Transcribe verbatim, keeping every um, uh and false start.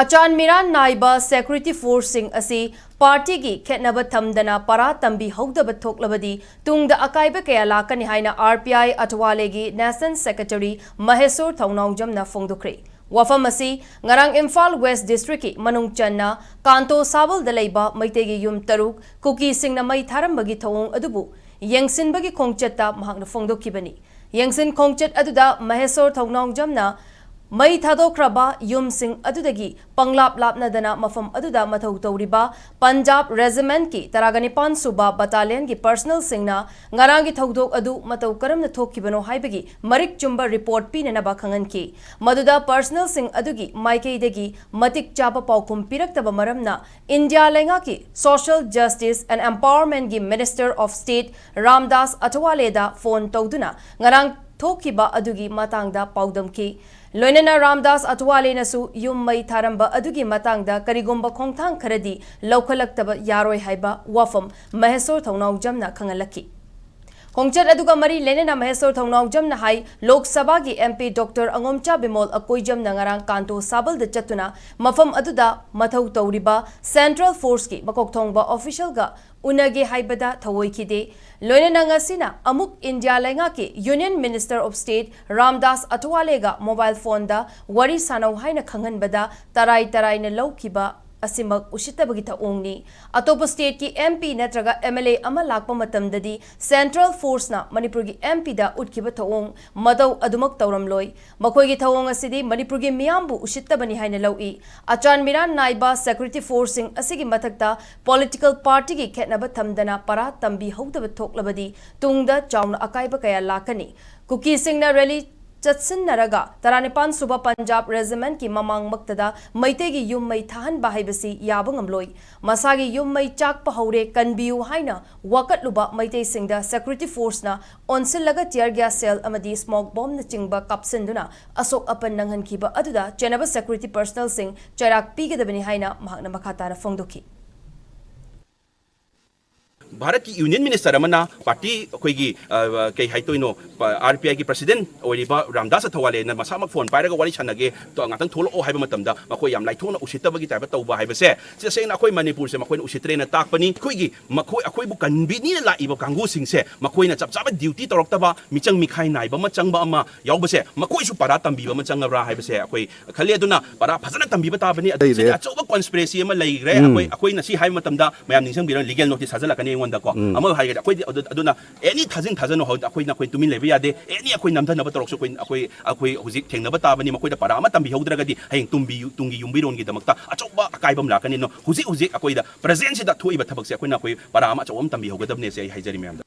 ꯑꯆꯥꯟ ꯃꯤꯔꯥꯟ ꯅꯥꯏꯕ ꯁꯦꯀ꯭ꯌꯨꯔꯤꯇꯤ ꯐꯣꯔꯁꯁꯤꯡ ꯑꯁꯤ ꯄꯥꯔꯇꯤꯒꯤ ꯈꯦꯠꯅꯕ ꯊꯝꯗꯅ ꯄꯔꯥ ꯇꯝꯕꯤꯍꯧꯗꯕ ꯊꯣꯛꯂꯕꯗꯤ ꯇꯨꯡꯗ ꯑꯀꯥꯏꯕ ꯀꯌꯥ ꯂꯥꯛꯀꯅꯤ ꯍꯥꯏꯅ ꯑꯥꯔ ꯄꯤ ꯑꯥꯏ ꯑꯊꯋꯥꯂꯦꯒꯤ ꯅꯦꯁꯅꯦꯜ ꯁꯦꯀ꯭ꯔꯦꯇꯔꯤ ꯃꯍꯦꯁꯣꯔ ꯊꯧꯅꯥꯎꯖꯝꯅ ꯐꯣꯡꯗꯣꯛꯈ꯭ꯔꯦ꯫ ꯋꯥꯐꯝ ꯑꯁꯤ ꯉꯔꯥꯡ ꯏꯝꯐꯥꯜ ꯋꯦꯁ ꯗꯤꯁꯇ꯭ꯔꯤꯛꯀꯤ ꯃꯅꯨꯡ ꯆꯟꯅ ꯀꯥꯟꯇꯣ ꯁꯥꯕꯜꯗ ꯂꯩꯕ ꯃꯩꯇꯩꯒꯤ ꯌꯨꯝ ꯇꯔꯨꯛ ꯀꯨꯀꯤꯁꯤꯡꯅ ꯃꯩ ꯊꯥꯔꯝꯕꯒꯤ ꯊꯧꯑꯣꯡ ꯑꯗꯨꯕꯨ ꯌꯦꯡꯁꯤꯟꯕꯒꯤ ꯈꯣꯡꯆꯠꯇ ꯃꯍꯥꯛꯅ ꯐꯣꯡꯗꯣꯛꯈꯤꯕꯅꯤ꯫ ꯌꯦꯡꯁꯤꯟ ꯈꯣꯡꯆꯠ ꯑꯗꯨꯗ ꯃꯍꯦꯁꯣꯔ ꯊꯧꯅꯥꯎꯖꯝꯅ ꯃꯩ ꯊꯥꯗꯣꯛꯈ꯭ꯔꯕ ꯌꯨꯝꯁꯤꯡ ꯑꯗꯨꯗꯒꯤ ꯄꯪꯂꯥꯞ ꯂꯥꯞꯅꯗꯅ ꯃꯐꯝ ꯑꯗꯨꯗ ꯃꯊꯧ ꯇꯧꯔꯤꯕ ꯄꯟꯖꯥꯕ ꯔꯦꯖꯤꯃꯦꯟꯠꯀꯤ ꯇꯔꯥꯒ ꯅꯤꯄꯥꯟ ꯁꯨꯕ ꯕꯇꯥꯂꯤꯌꯟꯒꯤ ꯄꯔꯁꯅꯦꯜꯁꯤꯡꯅ ꯉꯔꯥꯡꯒꯤ ꯊꯧꯗꯣꯛ ꯑꯗꯨ ꯃꯇꯧ ꯀꯔꯝꯅ ꯊꯣꯛꯈꯤꯕꯅꯣ ꯍꯥꯏꯕꯒꯤ ꯃꯔꯤꯛ ꯆꯨꯝꯕ ꯔꯤꯄꯣꯔꯠ ꯄꯤꯅꯅꯕ ꯈꯪꯍꯟꯈꯤ꯫ ꯃꯗꯨꯗ ꯄꯔꯁꯅꯦꯜꯁꯤꯡ ꯑꯗꯨꯒꯤ ꯃꯥꯏꯀꯩꯗꯒꯤ ꯃꯇꯤꯛ ꯆꯥꯕ ꯄꯥꯎꯈꯨꯝ ꯄꯤꯔꯛꯇꯕ ꯃꯔꯝꯅ ꯏꯟꯗꯤꯌꯥ ꯂꯩꯉꯥꯛꯀꯤ Social Justice and Empowermentꯀꯤ Minister of State ꯔꯥꯝꯗꯥꯁ ꯑꯊꯋꯥꯂꯦꯗ ꯐꯣꯟ ꯇꯧꯗꯨꯅ ꯉꯔꯥꯡ ꯊꯣꯛꯈꯤꯕ ꯑꯗꯨꯒꯤ ꯃꯇꯥꯡꯗ ꯄꯥꯎꯗꯝꯈꯤ꯫ ꯂꯣꯏꯅꯅ ꯔꯥꯝꯗꯥꯁ ꯑꯊꯋꯥꯂꯦꯅꯁꯨ ꯌꯨꯝ ꯃꯩ ꯊꯥꯔꯝꯕ ꯑꯗꯨꯒꯤ ꯃꯇꯥꯡꯗ ꯀꯔꯤꯒꯨꯝꯕ ꯈꯣꯡꯊꯥꯡ ꯈꯔꯗꯤ ꯂꯧꯈꯠꯂꯛꯇꯕ ꯌꯥꯔꯣꯏ ꯍꯥꯏꯕ ꯋꯥꯐꯝ ꯃꯍꯦꯁꯣꯔ ꯊꯧꯅꯥꯎꯖꯝꯅ ꯈꯪꯍꯜꯂꯛꯈꯤ꯫ ꯈꯣꯡꯆꯠ ꯑꯗꯨꯒ ꯃꯔꯤ ꯂꯩꯅꯅ ꯃꯍꯦꯁꯣꯔ ꯊꯧꯅꯥꯎꯖꯝꯅ ꯍꯥꯏ, ꯂꯣꯛ ꯁꯚꯥꯒꯤ ꯑꯦꯝ ꯄꯤ ꯗꯣꯛꯇꯔ ꯑꯉꯣꯝꯆꯥ ꯕꯤꯃꯣꯜ ꯑꯀꯣꯏꯖꯝꯅ ꯉꯔꯥꯡ ꯀꯥꯟꯇꯣ ꯁꯥꯕꯜꯗ ꯆꯠꯇꯨꯅ ꯃꯐꯝ ꯑꯗꯨꯗ ꯃꯊꯧ ꯇꯧꯔꯤꯕ ꯁꯦꯟꯇ꯭ꯔꯦꯜ ꯐꯣꯔꯁꯀꯤ ꯃꯀꯣꯛ ꯊꯣꯡꯕ ꯑꯣꯐꯤꯁꯤꯌꯦꯜꯒ ꯎꯅꯒꯦ ꯍꯥꯏꯕꯗ ꯊꯧꯑꯣꯏꯈꯤꯗꯦ꯫ ꯂꯣꯏꯅꯅ ꯉꯁꯤꯅ ꯑꯃꯨꯛ ꯏꯟꯗꯤꯌꯥ ꯂꯩꯉꯥꯛꯀꯤ Union Minister of State Ramdas ꯑꯊꯋꯥꯂꯦꯒ ꯃꯣꯕꯥꯏꯜ ꯐꯣꯟꯗ ꯋꯥꯔꯤ ꯁꯥꯅꯧ ꯍꯥꯏꯅ ꯈꯪꯍꯟꯕꯗ ꯇꯔꯥꯏ ꯇꯔꯥꯏꯅ ꯂꯧꯈꯤꯕ ꯑꯁꯤꯃꯛ ꯎꯁꯤꯠꯇꯕꯒꯤ ꯊꯧꯑꯣꯡꯅꯤ꯫ ꯑꯇꯣꯞꯄ ꯁ꯭ꯇꯦꯠꯀꯤ ꯑꯦꯝ ꯄꯤ ꯅꯠꯇ꯭ꯔꯒ ꯑꯦꯝ ꯑꯦꯜ ꯑꯦ ꯑꯃ ꯂꯥꯛꯄ ꯃꯇꯝꯗꯗꯤ ꯁꯦꯟꯇ꯭ꯔꯦꯜ ꯐꯣꯔꯁꯅ ꯃꯅꯤꯄꯨꯔꯒꯤ ꯑꯦꯝ ꯄꯤꯗ ꯎꯠꯈꯤꯕ ꯊꯧꯑꯣꯡ ꯃꯇꯧ ꯑꯗꯨꯃꯛ ꯇꯧꯔꯝꯂꯣꯏ꯫ ꯃꯈꯣꯏꯒꯤ ꯊꯧꯑꯣꯡ ꯑꯁꯤꯗꯤ ꯃꯅꯤꯄꯨꯔꯒꯤ ꯃꯤꯌꯥꯝꯕꯨ ꯎꯁꯤꯠꯇꯕꯅꯤ ꯍꯥꯏꯅ ꯂꯧꯏ꯫ ꯑꯆꯥꯟ ꯃꯤꯔꯥꯟ ꯅꯥꯏꯕ ꯁꯦꯀ꯭ꯌꯨꯔꯤꯇꯤ ꯐꯣꯔꯁꯁꯤꯡ ꯑꯁꯤꯒꯤ ꯃꯊꯛꯇ ꯄꯣꯂꯤꯇꯤꯀꯦꯜ ꯄꯥꯔꯇꯤꯒꯤ ꯈꯦꯠꯅꯕ ꯊꯝꯗꯅ ꯄꯔꯥ ꯇꯝꯕꯤꯍꯧꯗꯕ ꯊꯣꯛꯂꯕꯗꯤ ꯇꯨꯡꯗ ꯆꯥꯎꯅ ꯑꯀꯥꯏꯕ ꯀꯌꯥ ꯂꯥꯛꯀꯅꯤ꯫ ꯀꯨꯀꯤꯁꯤꯡꯅ ꯔꯦꯂꯤ ꯆꯠꯁꯤꯟꯅꯔꯒ ꯇꯔꯥꯅꯤꯄꯥꯟ ꯁꯨꯕ ꯄꯟꯖꯥꯕ ꯔꯦꯖꯤꯃꯦꯟꯠꯀꯤ ꯃꯃꯥꯡꯃꯛꯇꯗ ꯃꯩꯇꯩꯒꯤ ꯌꯨꯝ ꯃꯩ ꯊꯥꯍꯟꯕ ꯍꯥꯏꯕꯁꯤ ꯌꯥꯕ ꯉꯝꯂꯣꯏ꯫ ꯃꯁꯥꯒꯤ ꯌꯨꯝ ꯃꯩ ꯆꯥꯛꯄ ꯍꯧꯔꯦ, ꯀꯟꯕꯤꯌꯨ ꯍꯥꯏꯅ ꯋꯥꯀꯠꯂꯨꯕ ꯃꯩꯇꯩꯁꯤꯡꯗ ꯁꯦꯀ꯭ꯌꯨꯔꯤꯇꯤ ꯐꯣꯔꯁꯅ ꯑꯣꯟꯁꯤꯜꯂꯒ tear gas shell ꯑꯃꯗꯤ smoke bombꯅꯆꯤꯡꯕ ꯀꯥꯞꯁꯤꯟꯗꯨꯅ ꯑꯁꯣꯛ ꯑꯄꯟ ꯅꯪꯍꯟꯈꯤꯕ ꯑꯗꯨꯗ ꯆꯦꯟꯅꯕ ꯁꯦꯀ꯭ꯌꯨꯔꯤꯇꯤ ꯄꯔꯁꯅꯦꯜꯁꯤꯡ ꯆꯩꯔꯥꯛ ꯄꯤꯒꯗꯕꯅꯤ ꯍꯥꯏꯅ ꯃꯍꯥꯛꯅ ꯃꯈꯥ ꯇꯥꯅ ꯐꯣꯡꯗꯣꯛꯈꯤ꯫ ꯚꯥꯔꯠꯀꯤ ꯌꯨꯅꯤꯌꯟ ꯃꯤꯅꯤꯁꯇꯔ ꯑꯃꯅ ꯄꯥꯔꯇꯤ ꯑꯩꯈꯣꯏꯒꯤ, ꯑ, ꯀꯩ ꯍꯥꯏꯗꯣꯏꯅꯣ, ꯄ-, ꯑꯥꯔ ꯄꯤ ꯑꯥꯏꯒꯤ ꯄ꯭ꯔꯁꯤꯗꯦꯟ ꯑꯣꯏꯔꯤꯕ ꯔꯥꯝꯗꯥꯁ ꯑꯊꯋꯥꯂꯦꯅ ꯃꯁꯥꯃꯛ ꯐꯣꯟ ꯄꯥꯏꯔꯒ ꯋꯥꯔꯤ ꯁꯥꯟꯅꯒꯦ, ꯇꯣ-, ꯉꯥꯛꯇꯪ ꯊꯣꯛꯂꯛꯑꯣ ꯍꯥꯏꯕ ꯃꯇꯝꯗ ꯃꯈꯣꯏ ꯌꯥꯝ ꯂꯥꯏꯊꯣꯛꯅ ꯎꯁꯤꯠꯇꯕꯒꯤ ꯇꯥꯏꯞꯇ ꯇꯧꯕ ꯍꯥꯏꯕꯁꯦ, ꯇꯁꯦꯡꯅ ꯑꯩꯈꯣꯏ ꯃꯅꯤꯄꯨꯔꯁꯦ ꯃꯈꯣꯏꯅ ꯎꯁꯤꯠꯇ꯭ꯔꯦꯅ ꯇꯥꯛꯄꯅꯤ꯫ ꯑꯩꯈꯣꯏꯒꯤ ꯃꯈꯣꯏ, ꯑꯩꯈꯣꯏꯕꯨ ꯀꯟꯕꯤꯅꯤꯅ ꯂꯥꯛꯏꯕ ꯀꯥꯡꯕꯨꯁꯤꯡꯁꯦ ꯃꯈꯣꯏꯅ ꯆꯞ ꯆꯥꯕ ꯗ꯭ꯌꯨꯇꯤ ꯇꯧꯔꯛꯇꯕ, ꯃꯤꯆꯪ ꯃꯤꯈꯥꯏ ꯅꯥꯏꯕ ꯑꯃ ꯆꯪꯕ ꯑꯃ ꯌꯥꯎꯕꯁꯦ, ꯃꯈꯣꯏꯁꯨ ꯄꯔꯥ ꯇꯝꯕꯤꯕ ꯑꯃ ꯆꯪꯉꯕ꯭ꯔꯥ ꯍꯥꯏꯕꯁꯦ ꯑꯩꯈꯣꯏ ꯈꯜꯂꯤ꯫ ꯑꯗꯨꯅ ꯄꯔꯥ ꯐꯖꯅ ꯇꯝꯕꯤꯕ ꯇꯥꯕꯅꯤ꯫ ꯑꯗꯨ ꯂꯩꯔꯦ꯫ ꯁꯤꯗꯤ ꯑꯆꯧꯕ ꯀꯣꯟꯁꯄꯤꯔꯦꯁꯤ ꯑꯃ ꯂꯩꯈ꯭ꯔꯦ꯫ ꯎꯝ꯫ ꯑꯩꯈꯣꯏ, ꯑꯩꯈꯣꯏꯅ ꯁꯤ ꯍꯥꯏꯕ ꯃꯇꯝꯗ ꯃꯌꯥꯝ ꯅꯤꯡꯁꯤꯡꯕꯤꯔꯣ, ꯂꯤꯒꯦꯜ ꯅꯣꯇꯤꯁ ꯊꯥꯖꯤꯜꯂꯛꯀꯅꯤ ꯑꯩꯉꯣꯟꯗꯀꯣ꯫ ꯎꯝ꯫ ꯑꯃ ꯍꯥꯏꯒꯗꯤ ꯑꯩꯈꯣꯏꯗꯤ ꯑꯗꯨ-, ꯑꯗꯨꯅ ꯑꯦꯅꯤ ꯊꯥꯖꯤꯟ ꯊꯥꯖꯅꯨ, ꯍꯧ-, ꯑꯩꯈꯣꯏꯅ, ꯑꯩꯈꯣꯏ ꯇꯨꯃꯤꯟ ꯂꯩꯕ ꯌꯥꯗꯦ꯫ ꯑꯦꯅꯤ ꯑꯩꯈꯣꯏ ꯅꯝꯊꯅꯕ ꯇꯧꯔꯛꯁꯨ ꯑꯩꯈꯣꯏ, ꯑꯩꯈꯣꯏ, ꯑꯩꯈꯣꯏ ꯍꯧꯖꯤꯛ ꯊꯦꯡꯅꯕ ꯇꯥꯕꯅꯤ꯫ ꯃꯈꯣꯏꯗ ꯄꯔꯥ ꯑꯃ ꯇꯝꯕꯤꯍꯧꯗ꯭ꯔꯒꯗꯤ ꯍꯌꯦꯡ ꯇꯨꯡꯕꯤ-, ꯇꯨꯡꯒꯤ ꯌꯨꯝꯕꯤꯔꯣꯟꯒꯤꯗꯃꯛꯇ ꯑꯆꯧꯕ ꯑꯀꯥꯏꯕ ꯑꯃ ꯂꯥꯛꯀꯅꯤ꯫ ꯑꯗꯨꯅ ꯍꯧꯖꯤꯛ ꯍꯧꯖꯤꯛ ꯑꯩꯈꯣꯏꯗ ꯄ꯭ꯔꯖꯦꯟꯁꯤꯗ ꯊꯣꯛꯏꯕ ꯊꯕꯛꯁꯦ ꯑꯩꯈꯣꯏꯅ ꯑꯩꯈꯣꯏ ꯄꯔꯥ ꯑꯃ ꯑꯆꯧꯕ ꯑꯃ ꯇꯝꯕꯤꯍꯧꯒꯗꯕꯅꯦ ꯁꯤ ꯑꯩ ꯍꯥꯏꯖꯔꯤ ꯃꯌꯥꯝꯗ꯫